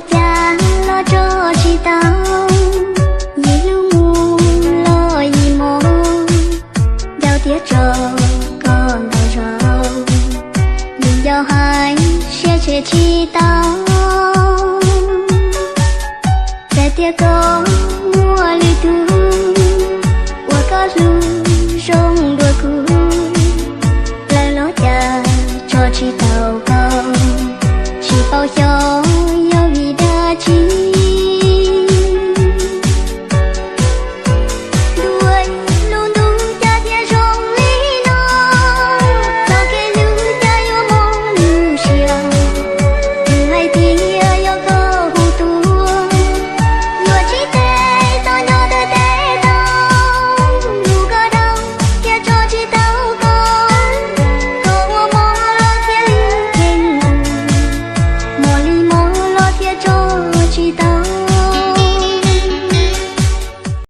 Cas los tso tsis tau, yim hlub mus los yim mus, nco tias tso koj ntau zaus, yim nco hais siab tshem tsis tau. Txawm tias koj